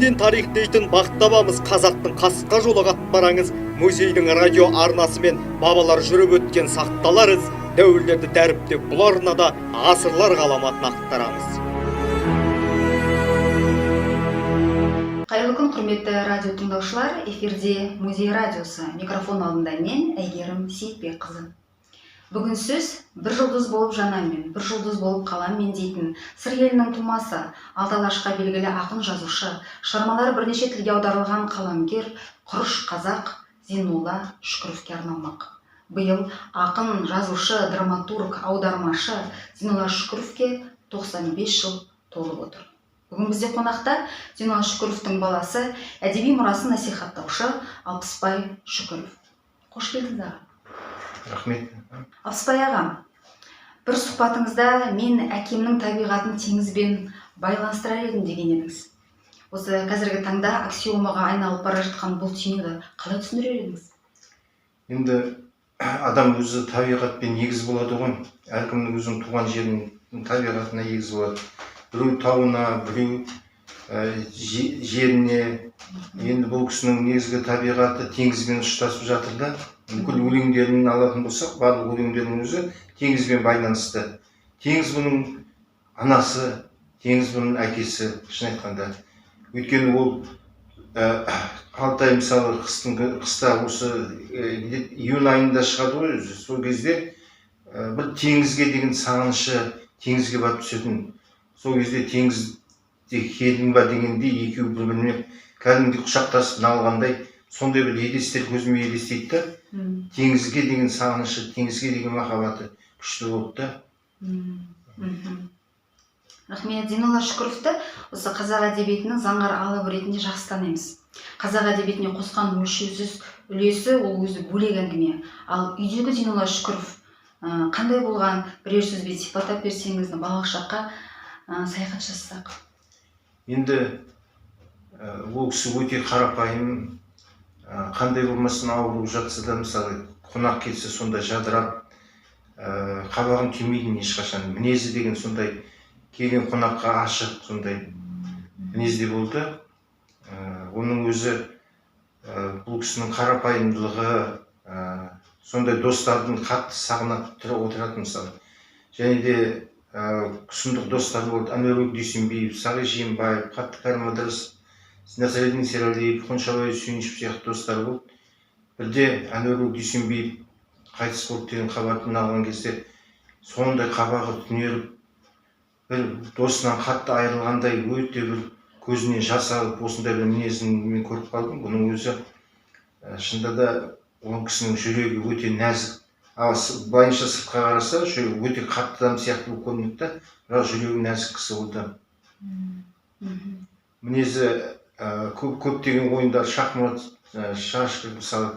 Өткен тарих дейтін бақ табамыз, қазақтың қасқа жолы қатпараңыз. Музейдің радио арнасымен бабалар жүріп өткен сақталар із, дәуірлерді дәріптеп бұл арнада ғасырлар ғаламатын ақтарамыз. Қайырлы күн, құрметті радио тыңдаушылар! Эфирде Музей радиосы. Микрофон алдында мен, Әйгерім Сейітбекқызы. Бүгін сөз бір жұлдыз болып жанам мен, бір жұлдыз болып қалам мен дейтін Сыр елінің тумасы, алты алашқа белгілі ақын, жазушы, шығармалары бірнеше тілге аударылған қаламгер, құрыш қазақ Зейнолла Шүкіровке арналмақ. Биыл ақын, жазушы, драматург, аудармашы Зейнолла Шүкіровке 95 жыл толып отыр. Бүгін бізде қонақта Зейнолла Шүкіровтің баласы, әдеби мұрасын насихаттаушы Алпысбай Шүкіров. Қош келдіңіз, аға. Рахмет. Алпысбай аға, бір сұхбатыңызда мен әкемнің табиғатын теңізбен байланыстырар едім деген едіңіз. Осы қазіргі таңда аксиомаға айналып бара жатқан бұл теңеуді қалай түсіндірер едіңіз? Енді адам өзі табиғатпен егіз болады ғой. Әркімнің өзінің туған жерінің табиғатына егіз болады. Біреу тауына, біреу жеріне. Енді бұл кісінің негізгі табиғаты теңізбен ұштасып жатыр да. Бүкіл өлеңдерін алатын болсақ, барлық өлеңдерінің өзі теңізбен байланысты. Теңіз бұның анасы, теңіз бұның әкесі, шын айтқанда. Өйткені ол Алтай, мысалы, қыста осы июнь айында шығады ғой өзі. Сол кезде бір теңізге деген сағынышы, теңізге барып түсетін. Сол кезде теңізде келдің ба дегендей, екеуі бір біріне кәдімгідей құшақтасып налғандай, сондай бір елестер көзіме елестейді да. Теңізге деген сағынышы, теңізге деген махаббаты күшті болды да. Рахмет. Зейнолла Шүкіровті осы қазақ әдебиетінің заңғар алыбы ретінде жақсы танимыз. Қазақ әдебиетіне қосқан өлшеусіз үлесі ол өзі бөлек әңгіме. Ал үйдегі Зейнолла Шүкіров қандай болған, бірер сөзбен сипаттап берсеңіз, балалық шаққа саяхат жасасақ. Енді ол кісі өте қарапайым, қандай болмасын ауырып жатса да, мысалы, қонақ келсе, сонда жадырап, қабағын түймейтін ешқашан. Мінезі деген сондай, келген қонаққа ашық, сондай мінезде болды. Оның өзі бұл кісінің қарапайымдылығы, сондай достардың қатты сағынып отыратын, мысалы. Және де сұмдық достары болды: Әнуарбек Дүйсенбиев, Сағи Жиенбаев, Қатты-Кәрім Ыдырыс, Насреддин Сералиев, Қоншабай Сүйіншев сияқты достары болды. Бірде Әнуарбек Дүйсенбиев қайтыс болды деген хабарды алған кезде, сондай қабағы түнеріп, бір досынан қатты айырылғандай, өте бір көзінен жас ағып, осындай бір мінезін мен көріп қалдым. Бұның өзі шынында да ол кісінің жүрегі өте нәзік. Ал былайынша сыртқа қараса, жүрегі өте қатты адам сияқты болып көрінеді да, бірақ жүрегі нәзік кісі болды. Мінезі көптеген ойындар, шахмат, шашка, мысалы,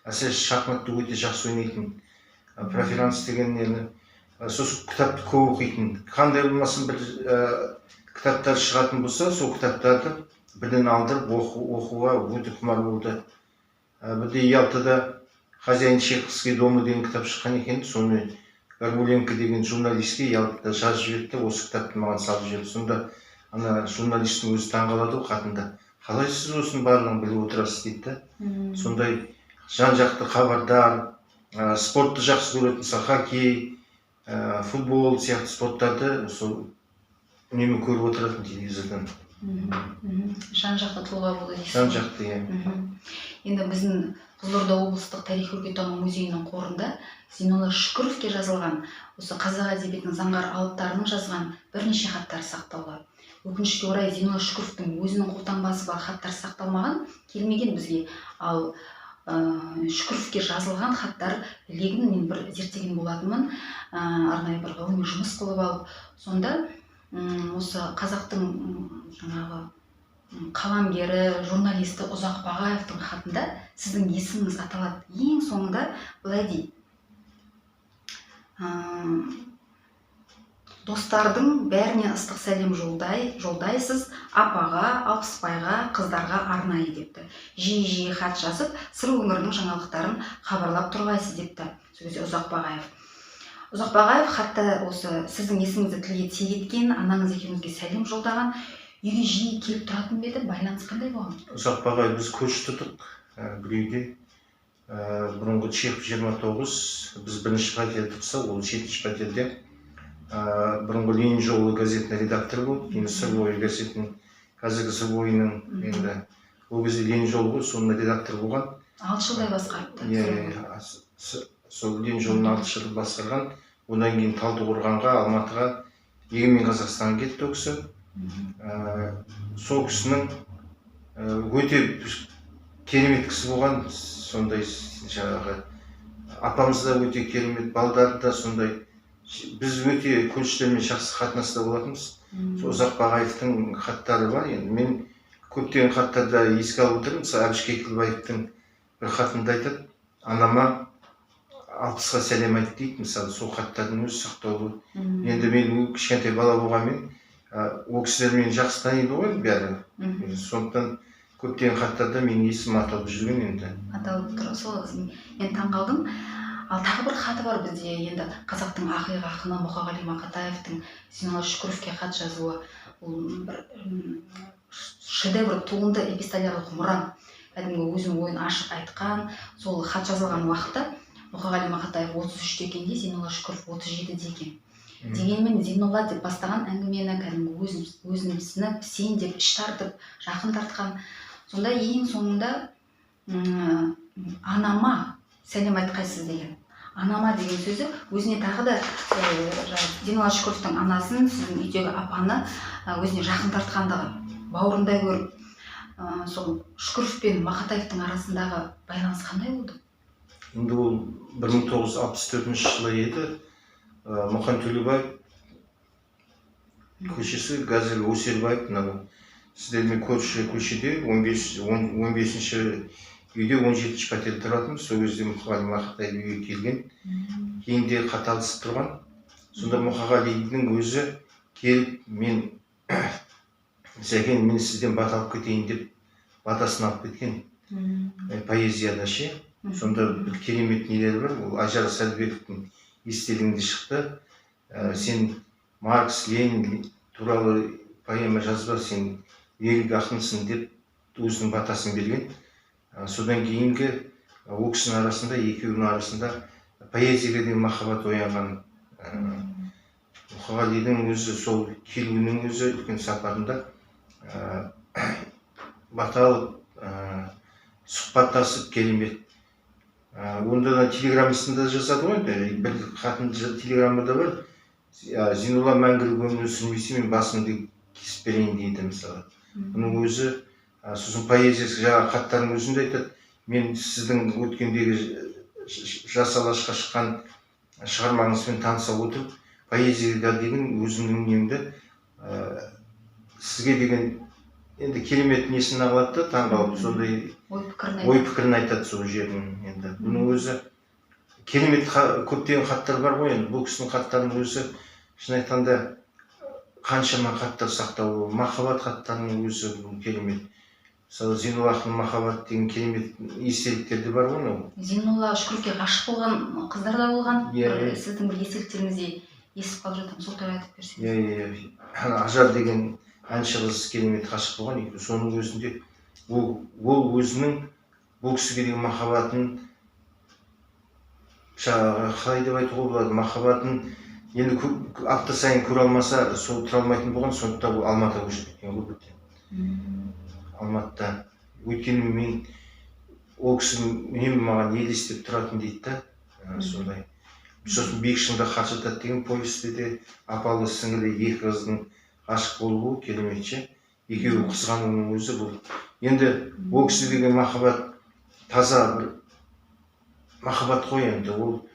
әсіресе шахматты өте жақсы ойнайтын, преферанс деген нені, сосын кітапты көп оқитын. Қандай болмасын бір кітаптар шығатын болса, сол кітаптарды бірден алдырып оқуға өте құмар болды. Бірде Ялтада «Хозяин чеховский дома» деген кітап шыққан екен. Соны Горбуленко деген журналистке Ялтада жазып жіберді де, осы кітапты маған салып жіберді. Сонда ана журналисттің өзі таңғалады ғой хатында: «Қалай сіз осының барлығын біліп отырасыз?» — дейді да. Сондай жан жақты хабардар, спортты жақсы көретін, мысалы, хоккей, футбол сияқты спорттарды сол үнемі көріп отыратын телевизордан. Жан жақты тұлға болды дейсіз Жан ғой. жақты, иә. Енді біздің Қызылорда облыстық тарих өлкетану музейінің қорында Зейнолла Шүкіровке жазылған осы қазақ әдебиетінің заңғар алыптарының жазған бірнеше хаттары сақтаулы. Өкінішке орай, Зейнолла Шүкіровтің өзінің қолтаңбасы бар хаттар сақталмаған, келмеген бізге. Ал Шүкіровке жазылған хаттар легін мен бір зерттеген болатынмын, арнайы бір ғылыми жұмыс қылып алып. Сонда осы қазақтың жаңағы қаламгері, журналисті Ұзақ Бағаевтың хатында сіздің есіміңіз аталады. Ең соңында былай дейді: «Достардың бәріне ыстық сәлем жолдайсыз, апаға, Алпысбайға, қыздарға арнайы», — депті. «Жиі жиі хат жазып, Сыр өңірінің жаңалықтарын хабарлап тұрғайсыз», — депті. Сол кезде Ұзақ Бағаев хатта осы сіздің есіміңізді тілге тиек еткен, анаңыз екеуіңізге сәлем жолдаған. Үйге жиі келіп тұратын ба еді? Байланыс қандай болған? Ұзақбай ағай, біз көрші тұрдық бір үйде. Бұрынғы Чехов 29, біз бірінші пәтерде тұрсақ, ол жетінші пәтерде. Бұрынғы «Ленин жолы» газетінің редакторы болды, кейін «Сыр бойы» газетінің, қазіргі «Сыр бойының», енді ол кезде «Ленин жолы» ғой, соның редакторы болған. 6 жылдай басқарыпты. Иә. «Сыр бойы». Иә, сол «Ленин жолын» 6 жыл басқарған. Одан кейін Талдықорғанға, Алматыға, Егемен Қазақстанға кетті ол кісі. Сол кісінің өте керемет кісі болған. Сондай жаңағы апамыз да өте керемет, балдары да сондай. Біз өте көршілермен жақсы қатынаста болатынбыз. Сол Ұзақбағаевтың хаттары бар. Енді мен көптеген хаттарда еске алып отырмын. Мысалы, Әбіш Кекілбаевтың бір хатында айтады: «Анама 60-қа сәлем айт», – дейді. Мысалы, сол хаттардың өзі сақтаулы. Енді мен кішкентай бала болғанмен, ол кісілер мені жақсы таниды ғой бәрі. Сондықтан көптеген хаттарда менің есімім аталып жүрген енді. Аталып тұр. Сол мен таңқалдым. Ал тағы бір хаты бар бізде енді, қазақтың ақиық ақыны Мұқағали Мақатаевтың Зейнолла Шүкіровке хат жазуы. Ол бір шедевр туынды, эпистолярлық мұра, кәдімгі өзінің ойын ашық айтқан. Сол хат жазылған уақытта Мұқағали Мақатаев 33-те екен де, Зейнолла Шүкіров 37-де екен. Дегенмен «Зейнолла» деп бастаған әңгімені, кәдімгі өзімсініп, сен деп іш тартып, жақын тартқан. Сонда ең соңында «Анама сәлем айтқайсыз» деген, «анама» деген сөзі өзіне тағы да жаңағы Зейнолла Шүкіровтің анасын, сіздің үйдегі апаны өзіне жақын тартқандығы, бауырындай көріп. Сол Шүкіров пен Мақатаевтың арасындағы байланыс қандай болды? Енді ол 1964 жылы еді. Мұқан Төлеубаев көшесі, қазір Өсербаев, мынау сіздермен көрші көшеде, 15 15-ші үйде, 17-ші пәтерде тұратынбыз. Сол кезде Мұқағали Мақатаев үйге келген, кейін де хат алысып тұрған. Сонда Мұқағалидың өзі келіп, «Мен, Сәкен, мен сізден бата алып кетейін», – деп батасын алып кеткен. Поэзияда ше. Сонда бір керемет нелер бар, ол Ажар Сәдібековтің естелігінде шықты. «Сен Маркс, Ленин туралы поэма жазба, сен лирик ақынсың», – деп өзінің батасын берген. Содан кейінгі ол кісінің арасында, екеуінің арасында поэзияға деген махаббат оянған. Мұқағалидың өзі сол келуінің өзі үлкен сапарында бата алып, сұхбаттасып керемет. Онда да телеграммасында жазады ғой енді, бір хатын телеграммада бар: «Зейнолла мәңгілік өмір сүрмесе, мен басымды кесіп берейін», – дейді мысалы. Бұның өзі сосын поэзиясы, жаңағы хаттардың өзінде айтады: «Мен сіздің өткендегі «Жас Алашқа» шыққан шығармаңызбен таныса отырып, поэзияға деген өзімнің немді, сізге деген енді керемет несін алады да, таңғалып сондай ой пікірін ой айтады. Пікірін айтады сол жердің. Енді бұның өзі керемет, көптеген хаттар бар ғой енді. Бұл кісінің хаттарының өзі, шын айтқанда, қаншама хаттар сақтаулы. Махаббат хаттарының өзі бұл керемет. Мысалы, Зейнолла ақынның «Махаббат» деген керемет естеліктер де бар ғой мынау. Зейнолла Шүкіровке ғашық болған қыздар да болған. Иә, бір иә. Сіздің бір естеліктеріңізде естіп қалып жатырмын, сол туралы айтып берсеңіз. Иә, Ажар деген әнші қыз керемет ғашық болған екен. Соның өзінде ол өзінің бұл кісіге деген махаббатын, жаңағы қалай деп айтуға болады, махаббатын енді көп, апта сайын көре алмаса, сол тұра алмайтын болған. Сондықтан ол Алматыға көшіп кеткен ғой бірден. Алматыда, өйткені мен ол кісі үнемі маған елестеп тұратын дейді да. Сондай. Сосын «Биік шыңда хат жатады» деген повесте де апалы сіңілі екі қыздың ғашық болуы керемет ше, екеуі қызғануының өзі. Бұл енді ол кісіге деген махаббат таза бір махаббат қой енді ол.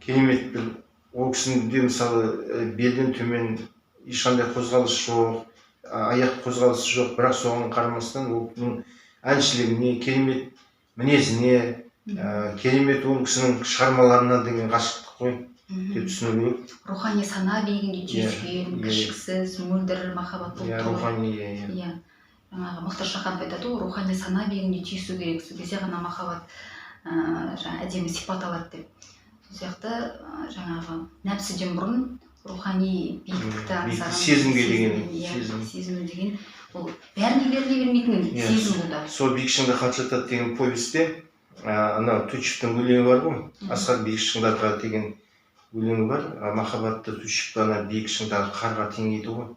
Керемет бір ол кісінің де, мысалы, белден төмен ешқандай қозғалыс жоқ, аяқ қозғалысы жоқ, бірақ соған қарамастан ол әншілігіне, керемет мінезіне, керемет ол кісінің шығармаларына деген ғашықтық қой деп түсіну керек. Рухани сана биігінде түйіскен, кіршіксіз мөлдір махаббат болып иә тұр ғой. Рухани, иә. Иә, жаңағы Мұхтар Шаханов айтады ғой, рухани сана биігінде түйісу керек, сол кезде ғана махаббат жаңа әдемі сипат алады деп. Сол сияқты жаңағы нәпсіден бұрын Рухани биіктікті Биіктік, аңсаған сезімге деген иә, сезім. Сезіну деген ол бәріне беріле бермейтін сезім бұл да. Сол «Биік шыңда қар жатады» деген повесте анау Тютчевтің өлеңі бар ғой, «Асқар биік шыңдарға» деген өлеңі бар. Махаббатты Тютчев ана биік шыңдағы қарға теңейді ғой.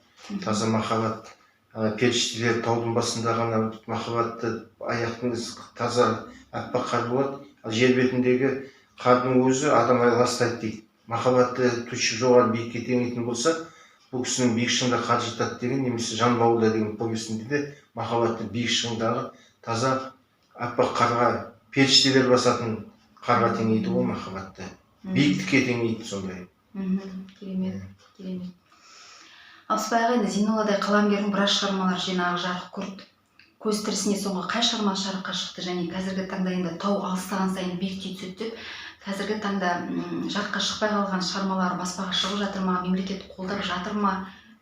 Таза махаббат, ана періштелер таудың басында ғана махаббатты, аяқтың ізі таза аппақ қар болады, ал жер бетіндегі қардың өзі адам ластайды дейді. Махаббатты Тютчев жоғары биікке теңейтін болса, бұл кісінің «Биік шыңда қар жатады» деген немесе «Жан бауырда» деген повесінде де махаббатты биік шыңдағы таза аппақ қарға, періштелер басатын қарға теңейді ғой махаббатты, биіктікке теңейді сондай. Керемет, керемет. Алпысбай аға, енді Зейнолладай қаламгердің біраз шығармалар жинағы жарық көрді. Көз тірісінде соңғы қай шығармасы жарыққа шықты және қазіргі таңда енді тау алыстаған сайын биіктей түседі деп, қазіргі таңда жарыққа шықпай қалған шығармалар баспаға шығып жатыр ма, мемлекет қолдап жатыр ма,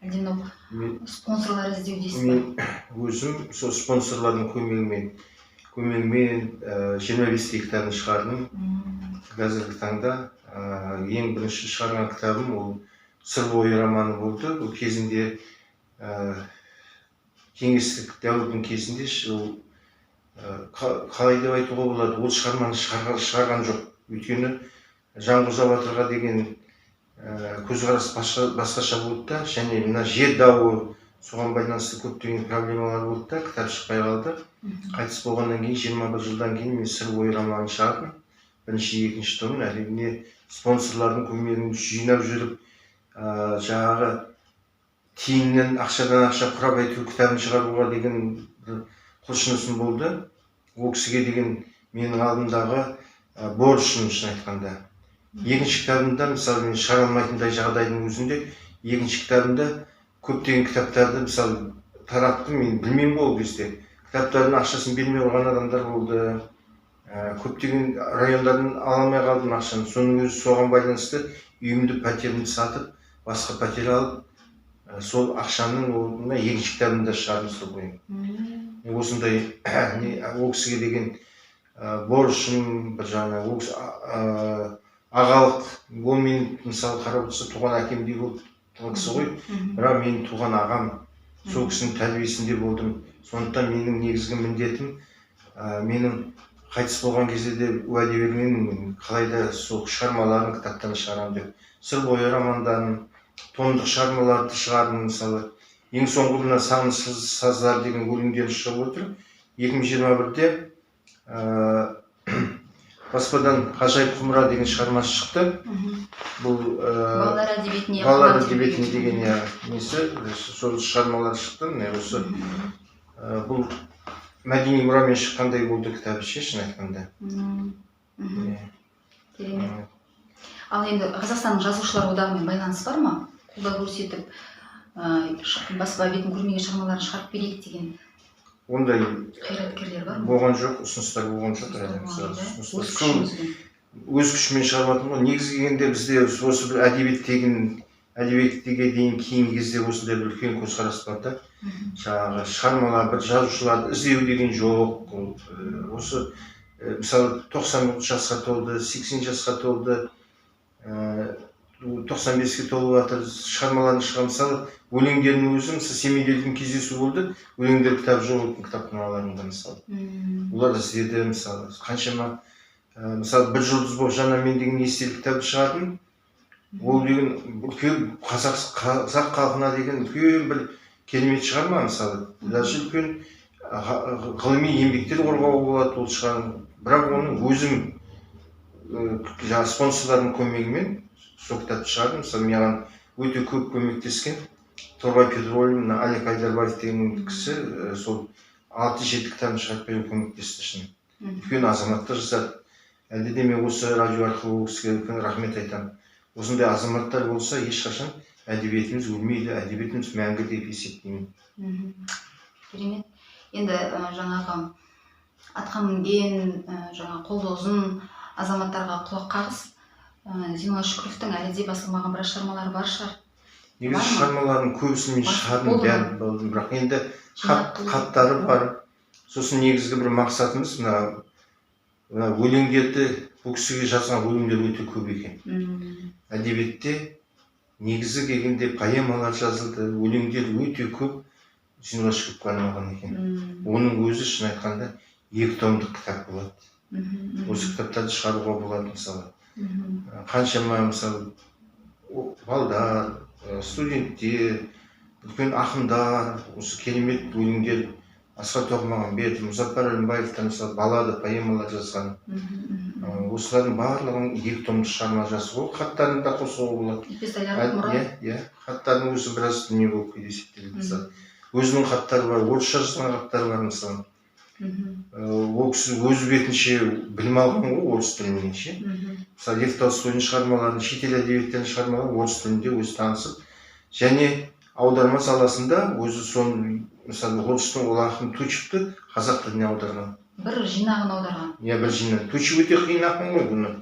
әлде мынау спонсорлар іздеу дейсіз ба? Мен өзім сол спонсорлардың көмегімен 25-тей кітабын шығардым. Қазіргі таңда ең бірінші шығарған кітабым ол «Сыр бойы» романы болды. Бұл кезінде кеңестік дәуірдің кезінде ол қалай деп айтуға болады, ол шығарманы шығарған жоқ, өйткені Жанғозы батырға деген көзқарас басқаша болды да, және мына жер дауы, соған байланысты көптеген проблемалар болды да, кітап шықпай қалды. Қайтыс болғаннан кейін 21 жылдан кейін мен «Сыр бойы» романын шығардым, бірінші, екінші томын. Әрине, спонсорлардың көмегін жинап жүріп, жаңағы тиыннан, ақшадан ақша құрап, әйтеуір кітабын шығаруға деген бір құлшынысым болды. Ол кісіге деген менің алдымдағы борышым, шын айтқанда. Екінші кітабымда, мысалы, мен шығара алмайтындай жағдайдың өзінде екінші кітабымда көптеген кітаптарды, мысалы, тараттым. Мен білмеймін ғой ол кезде, кітаптардың ақшасын бермей қойған адамдар болды. Көптеген райондардан ала алмай қалдым ақшаны. Соның өзі, соған байланысты үйімді, пәтерімді сатып, басқа пәтер алып, сол ақшаның орнына екінші кітабымды да шығардым сол бойы. Осындай не, ол кісіге деген борышым бір жағынан, ол кісі ағалық, ол мен, мысалы, қарап отырса, туған әкемдей болып тұрған кісі ғой, бірақ менің туған ағам, сол кісінің тәрбиесінде болдым. Сондықтан менің негізгі міндетім, менің қайтыс болған кезде де уәде бергенмін мен, қалай да сол шығармаларын, кітаптарын шығарамын деп. «Сыр бойы» романдарын, томдық шығармаларды шығардым. Мысалы, ең соңғы мына «Сағыныш саздар» деген өлеңдері шығып отыр. 2021-де баспадан «Ғажайып құмыра» деген шығармасы шықты. Бұл Балалар әдебиетіне балалар қалам әдебиетіне тербеген. деген, иә, несі, сол шығармалар шықты. Міне, осы бұл мәдени мұрамен шыққандай болды кітабы ше, шын айтқанда. Иә. Керемет. Ал енді Қазақстанның Жазушылар одағымен байланыс бар ма? Қолдау көрсетіп, баспа бетін көрмеген шығармаларын шығарып берейік деген Ондай қайраткерлер бар ма? болған жоқ, ұсыныстар болған жоқ Ұсыныстар әлі, болған мысалы, жоқ, да? ұсыныстар Өз күшіңізбен. Өз күшімен шығарып жатырмын ғой. Негізі келгенде бізде осы бір әдебиет деген, әдебиетке дейін кейінгі кезде осындай бір үлкен көзқарас бар да. Жаңағы шығармалар, бір жазушыларды іздеу деген жоқ. Ол осы мысалы, 90 жасқа толды, 80 жасқа толды, 95-ке толып жатыр, шығармаларын шыға, мысалы, өлеңдерінің өзі, мысалы, Семейде үлкен кездесу болды, өлеңдер кітабы жоқ екен кітапханаларында, мысалы. Олар іздеді, мысалы, қаншама мысалы, «Бір жұлдыз болып жанамын» деген естелік кітабын шығардым. Ол деген үлкен қазақ халқына деген үлкен бір керемет шығарма, мысалы, даже үлкен ғылыми еңбектер қорғауға болады ол шығарма. Бірақ оны өзім жаңағы спонсорлардың көмегімен сол кітапты шығардым. Мысалы, маған өте көп көмектескен Торғай Петролиум, мына Алик Айдарбаев деген кісі, сол алты жеті кітабын шығарып беруге көмектесті шын. Үлкен азаматтық жасады. Әлде де мен осы радио арқылы ол кісіге үлкен рахмет айтамын. Осындай азаматтар болса, ешқашан әдебиетіміз өлмейді, әдебиетіміз мәңгі деп есептеймін. Керемет. Енді жаңағы атқа мінген, жаңа қолы ұзын азаматтарға құлақ қағыс. Зейнолла Шүкіровтің әлі де басылмаған біраз шығармалары бар шығар. Негізі Бар ма? шығармалардың көбісін мен Басып шығардым, болды ма? бәрін болдым, бірақ енді хат, Жинап хаттары бар. Сосын негізгі бір мақсатымыз мына өлеңдерді, бұл кісіге жазған өлеңдер өте көп екен. Әдебиетте Негізі келгенде поэмалар жазылды, өлеңдер өте көп Зейнолла Шүкіровке арналған екен. Оның өзі, шын айтқанда, 2 томдық кітап болады. Осы кітаптарды шығаруға болады, мысалы. Қаншама, мысалы, балдар, студенттер, үлкен ақындар, осы керемет өлеңдер Асқар Тоқмағамбетов, Мұзаппар Әлімбаевтан, мысалы, баллада, поэмалар жазған. Осылардың барлығын 2 томдық шығарма жазуға, хаттарын да қосуға болады. Эпистолярлық мұра. Иә, иә, хаттардың өзі біраз дүние болып есептеледі, мысалы. Өзінің хаттары бар, орысша жазған хаттары бар, мысалы. Ол кісі өз бетінше білім алған ғой орыс тілінен ше. Мысалы, Лев Толстойдың шығармаларын, шетел әдебиеттерінің шығармаларын орыс тілінде өзі танысып, және аударма саласында өзі соны, мысалы, орыстың ол ақын Тучевті қазақ тіліне аударған. Бір жинағын аударған. Иә, бір жинақ. Тучев өте қиын ақын ғой бұны.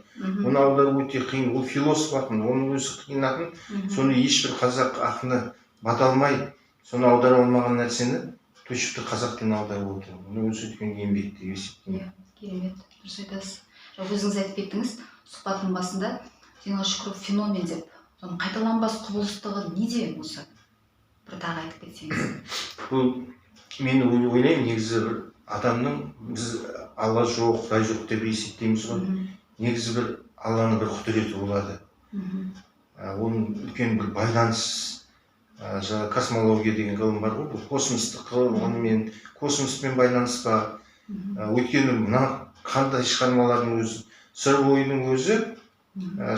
Оны аудару өте қиын. Ол философ ақын, оның өзі қиын ақын. Соны ешбір қазақ ақыны бата алмай, соны аудара алмаған нәрсені Тучевті қазақ тіліне аударып отыр. Бұның өзі үлкен еңбек деп есептеймін. Иә, керемет, дұрыс айтасыз. Жаңа өзіңіз айтып кеттіңіз сұхбаттың басында, Зейнолла Шүкіров феномен деп. Соның қайталанбас құбылыстығы неде осы? Бір тағы айтып кетсеңіз. Бұл мен ойлаймын, негізі бір адамның, біз Алла жоқ, Құдай жоқ деп есептейміз ғой. Негізі бір Алланың бір құдіреті болады. Оның үлкен бір байланыс, жаңа космология деген ғылым бар ғой, бұл космостық ғылым, онымен космоспен байланыс па? Өйткені мына қандай шығармалардың өзі, Сыр бойының өзі,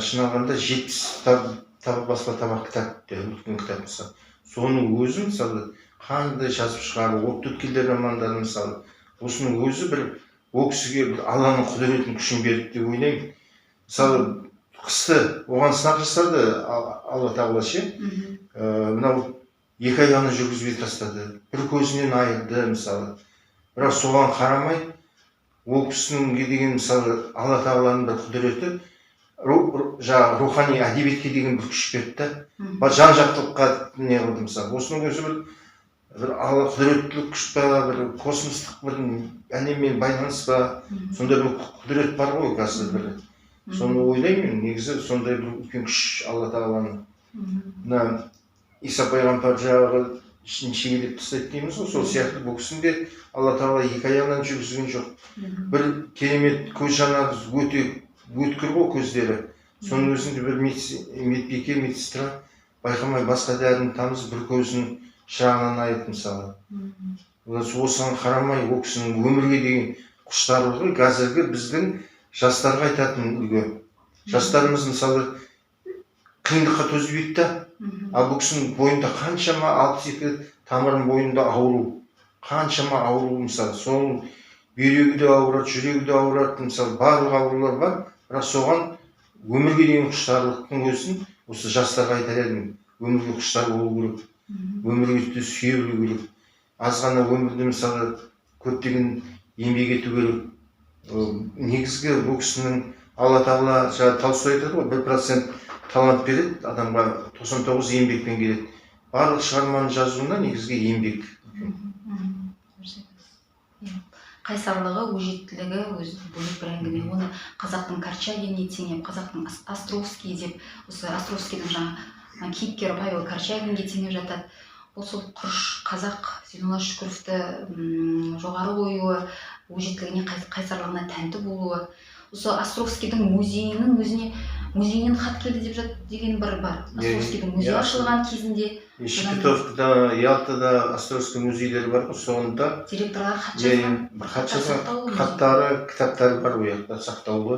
шын алғанда 70 баспа табақ кітап, үлкен кітап, мысалы. Соның өзі, мысалы, қандай жазып шығару, Отты өткелдер романдары, мысалы, осының өзі бір ол кісіге бір Алланың құдіретін күшін берді деп ойлаймын. Мысалы, қысты оған сынақ жасады Алла тағала ше. Мынау 2 аяғына жүргізбей тастады, бір көзінен айырды, мысалы. Бірақ соған қарамай ол кісінің деген, мысалы, Алла тағаланың бір құдіреті, жаңағы рухани әдебиетке деген бір күш берді да, жан жақтылыққа не қылды, мысалы. Осының өзі бір Алла құдіреттілік күш па, бір космостық бір әлеммен байланыс па, сондай бір құдірет бар ғой қазір бір. Соны ойлаймын, негізі сондай бір үлкен күш Алла тағаланың. Мына Иса пайғамбар жағы шегелеп тастайды дейміз ғой, сол сияқты бұл кісінің де Алла тағала 2 аяғынан жүргізген жоқ. Бір керемет көз жанары өте өткір ғой көздері. Соның өзінде бір медбике, медсестра байқамай басқа дәріні тамызып, бір көзін шырағынан айырды, мысалы. Осыған қарамай ол кісінің өмірге деген құштарлығы қазіргі біздің жастарға айтатын үлгі. Жастарымыз, мысалы, қиындыққа төзбейді да. Ал бұл кісінің бойында қаншама 62 тамырының бойында ауру, қаншама ауру, мысалы, соның бүйрегі де ауырады, жүрегі де ауырады, мысалы, барлық аурулар бар, бірақ соған өмірге деген құштарлықтың өзін осы жастарға айтар едім. Өмірге құштар болу керек, өмірге сүйе білу керек. Аз ғана өмірде, мысалы, көптеген еңбек ету керек. Негізгі бұл кісінің Алла тағала, жаңа Толстой айтады ғой, 1% талант береді адамға, 99 еңбекпен келеді. Барлық шығарманы жазуына негізгі еңбек. Қайсарлығы, өжеттілігі өзі бөлек бір әңгіме. Оны қазақтың Корчагиніне теңеп, қазақтың Островский деп, осы Островскийдің жаңа кейіпкері Павел Корчагинге теңеп жатады. Бұл сол құрыш қазақ Зейнолла Шүкіровті жоғары қоюы, өжеттілігіне, қайсарлығына тәнті болуы. Осы Островскийдің музейінің өзіне, музейінен хат келді деп жат деген бір бар. Островскийдің музейі ашылған кезінде Шепетовкада, Ялтада Островский музейлері бар ғой, сонда директорлар хат жазған, бір хат хаттар жазған, сақтаулы музей. Хаттары, кітаптары бар ол жақта сақтаулы.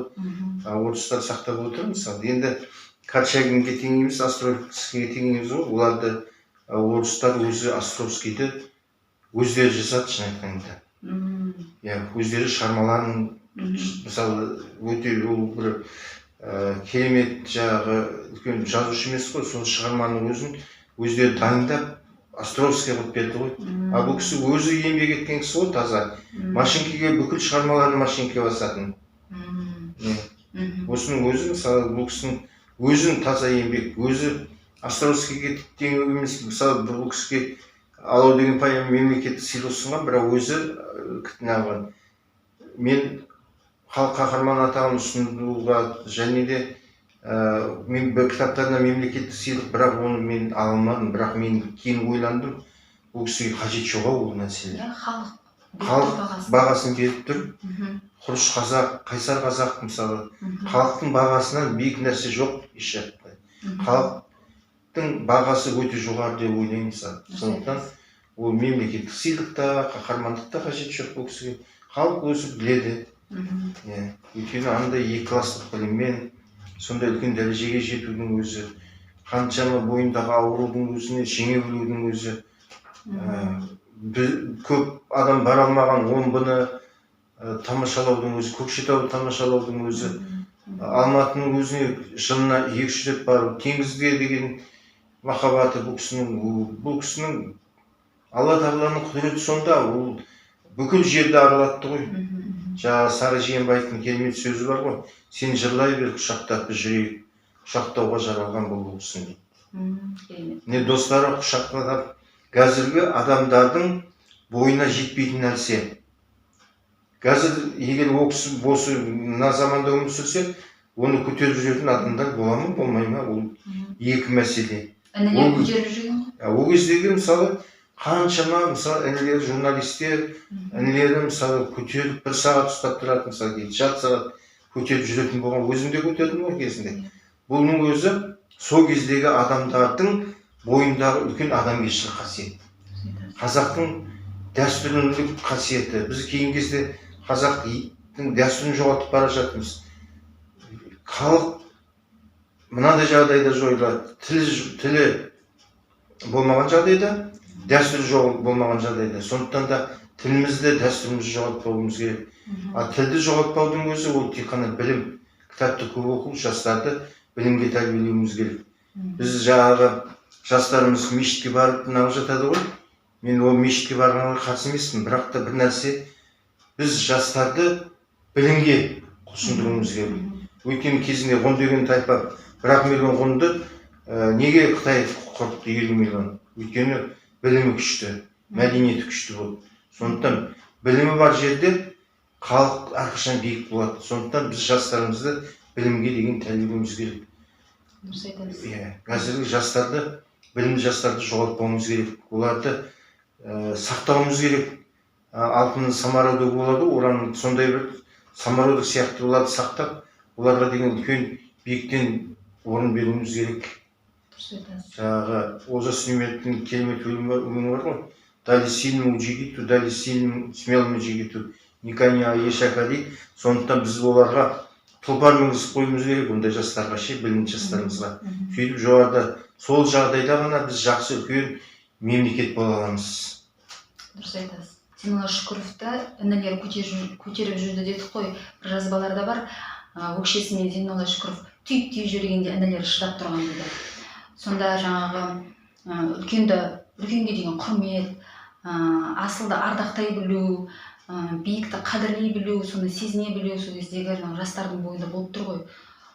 Орыстар сақтап отыр, мысалы. Енді Корчагинге теңейміз, Островскийге теңейміз ғой. Оларды, орыстар өзі Островскийді өздері жасады, шын айтқанда. Иә, өздері шығармаларын, мысалы, өте ол бір керемет жаңағы үлкен жазушы емес қой, сол шығарманың өзін өздері дайындап Островский қылып берді ғой. Ал бұл кісі өзі еңбек еткен кісі ғой, таза. Машинкеге, бүкіл шығармаларын машинкеге басатын. Осының өзі, мысалы, бұл кісінің өзінің таза еңбек, өзі Островскийге теңеу емес, мысалы, бұл кісіге Алау деген поэма мемлекеттік сыйлық ұсынған, бірақ өзі күтіне алған. Мен халық қаһарманы атағын ұсынуға және де Мен бір кітаптарына мемлекеттік сыйлық, бірақ оны мен ала алмадым. Бірақ мен кейін ойландым, бұл кісіге қажет жоқ ау ол нәрселер. Иә, халық беріп Халық тұр бағасын. Бағасын беріп тұр. Құрыш қазақ, қайсар қазақ, мысалы, халықтың бағасынан биік нәрсе жоқ еш жақта. Халықтың бағасы өте жоғары деп ойлаймын, мысалы. Дұрыс Сондықтан айтасыз. ол мемлекеттік сыйлық та, қаһармандық та қажет жоқ бұл кісіге. Халық өзі біледі. Иә, өйткені андай екі класстық біліммен сондай үлкен дәрежеге жетудің өзі, қаншама бойындағы аурудың өзіне жеңе білудің өзі, көп адам бара алмаған Омбыны тамашалаудың өзі, Көкшетауды тамашалаудың өзі, Алматының өзіне жылына 2-3 рет бару, теңізге деген махаббаты бұл кісінің. Бұл кісінің Алла тағаланың құдіреті сонда, ол бүкіл жерді аралатты ғой. Жаңағы Сары Жиенбаевтың керемет сөзі бар ғой: «Сен жырлай бер, құшақтап, біз жүрейік, құшақтауға жаралған бұл болсын», — дейді. Керемет. Міне, достары құшақтап, қазіргі адамдардың бойына жетпейтін нәрсе. Қазір егер ол кісі осы мына заманда өмір сүрсе, оны көтеріп жүретін адамдар бола ма, болмай ма, ол екі мәселе. Інілер көтеріп жүрген ғой. Ол кездегі, мысалы, қаншама, мысалы, інілері журналистер, інілері, мысалы, көтеріп бір сағат ұстап тұрады, мысалы, кейде жарты сағат көтеріп жүретін болған. Өзім де көтердім ғой кезінде. Бұның өзі сол кездегі адамдардың бойындағы үлкен адамгершілік қасиет, қазақтың дәстүрлілік қасиеті. Біз кейінгі кезде қазақтың дәстүрін жоғалтып бара жатырмыз. Халық мынандай жағдайда жойылады: тілі болмаған жағдайда, дәстүр жоқ болмаған жағдайда. Сондықтан да тілімізді, дәстүрімізді жоғалтпауымыз керек. Ал тілді жоғалтпаудың өзі ол тек қана білім, кітапты көп оқу, жастарды білімге тәрбиелеуіміз керек. Біз жаңағы жастарымыз мешітке барып неғып жатады ғой. Мен ол мешітке барғанға қарсы емеспін, бірақ та бір нәрсе, біз жастарды білімге құлшындыруымыз керек. Өйткені кезінде ғұн деген тайпа, 1-ақ миллион ғұнды неге Қытай құртты 50 миллион? Өйткені білімі күшті, мәдениеті күшті болды. Сондықтан білімі бар жерде халық әрқашан биік болады. Сондықтан біз жастарымызды білімге деген тәрбиелеуіміз керек. Дұрыс айтасыз. Иә, қазіргі жастарды, білімді жастарды жоғалтпауымыз керек, оларды сақтауымыз керек. Алтын самородок болады ғой, уранның сондай бір самородок сияқты оларды сақтап, оларға деген үлкен биіктен орын беруіміз керек. Дұрыс айтасыз. Жаңағы Олжас Сүлейменовтің керемет өлеңі бар ғой: «Дали сильному джигиту, дали сильному, смелому джигиту не коня, а ишака», — дейді. Сондықтан біз оларға тұлпар мінгізіп қоюымыз керек ондай жастарға ше, білімді жастарымызға. Сөйтіп жоғарыда, сол жағдайда ғана біз жақсы үлкен мемлекет бола аламыз. Дұрыс айтасыз. Зейнолла Шүкіровті інілері көтеріп жүрді дедік қой. Бір жазбаларда бар, өкшесімен Зейнолла Шүкіров түйіп түйіп жібергенде інілері шыдап тұрған дейді. Сонда жаңағы үлкенге деген құрмет, асылды ардақтай білу, биікті қадірлей білу, соны сезіне білу сол кездегі жаңағы жастардың бойында болып тұр ғой.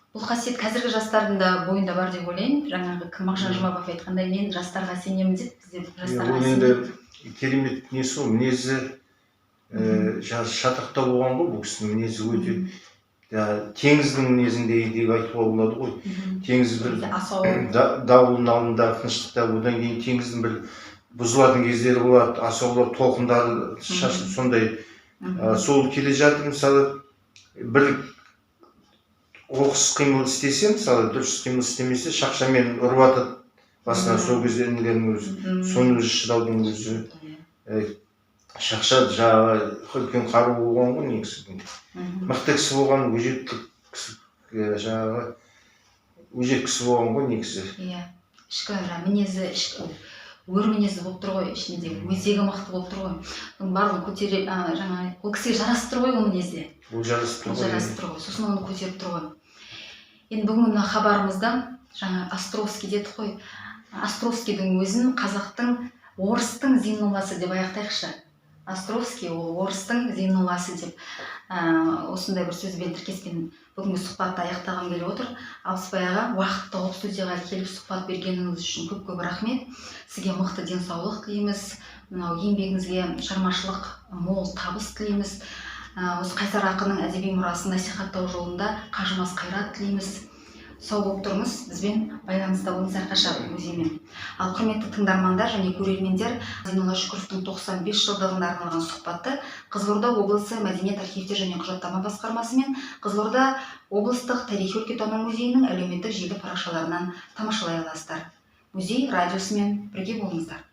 Бұл қасиет қазіргі жастардың да бойында бар деп ойлаймын. Жаңағы кім, Мағжан Жұмабаев айтқандай, «мен жастарға сенемін» деп, бізде жастарға Ол енді сенемін. керемет несі ғой, мінезі, жаңағы шатақтау болған ғой. Бұл кісінің мінезі өте теңіздің мінезіндей деп айтуға болады ғой. Теңіз бір Асау. Дауылдың алдында тыныштықта, одан кейін теңіздің бір бұзылатын кездері болады, асаулар, толқындары шашылып, сондай. Сол келе жатып, мысалы, бір оқыс қимыл істесе, мысалы, дұрыс қимыл істемесе, шақшамен ұрып атады басынан. Сол кезде інілерінің өзі, соның өзі шыдаудың өзі, шақша жаңағы үлкен қару болған ғой негізі. Мықты кісі болған, өжеттік кісі, жаңағы өжет кісі болған ғой негізі. Иә, ішкі жаңағы мінезі, ішкі өр мінезді болып тұр ғой, ішінде өзегі мықты болып тұр ғой. Соның барлығын көтере, жаңағы ол кісіге жарасып тұр ғой ол мінезде. Ол жарасып тұр Ол ғой. жарасып тұр ғой, сосын оны көтеріп тұр ғой. Енді бүгінгі мына хабарымызда жаңа Островский дедік қой. Островскийдің өзін қазақтың, орыстың Зейнолласы деп аяқтайықшы. Островский ол орыстың Зейнолласы деп, осындай бір сөзбен, тіркеспен бүгінгі сұхбатты аяқтағым келіп отыр. Алпысбай аға, уақыт тауып студияға келіп сұхбат бергеніңіз үшін көп көп рахмет. Сізге мықты денсаулық тілейміз, мынау еңбегіңізге шығармашылық мол табыс тілейміз. Осы қайсар ақынның әдеби мұрасын насихаттау жолында қажымас қайрат тілейміз. Сау болып тұрыңыз, бізбен байланыста болыңыз әрқашан музеймен. Ал құрметті тыңдармандар және көрермендер, Зейнолла Шүкіровтің 95 жылдығына арналған сұхбатты Қызылорда облысы мәдениет, архивтер және құжаттама басқармасы мен Қызылорда облыстық тарихи өлкетану музейінің әлеуметтік желі парақшаларынан тамашалай аласыздар. Музей радиосымен бірге болыңыздар.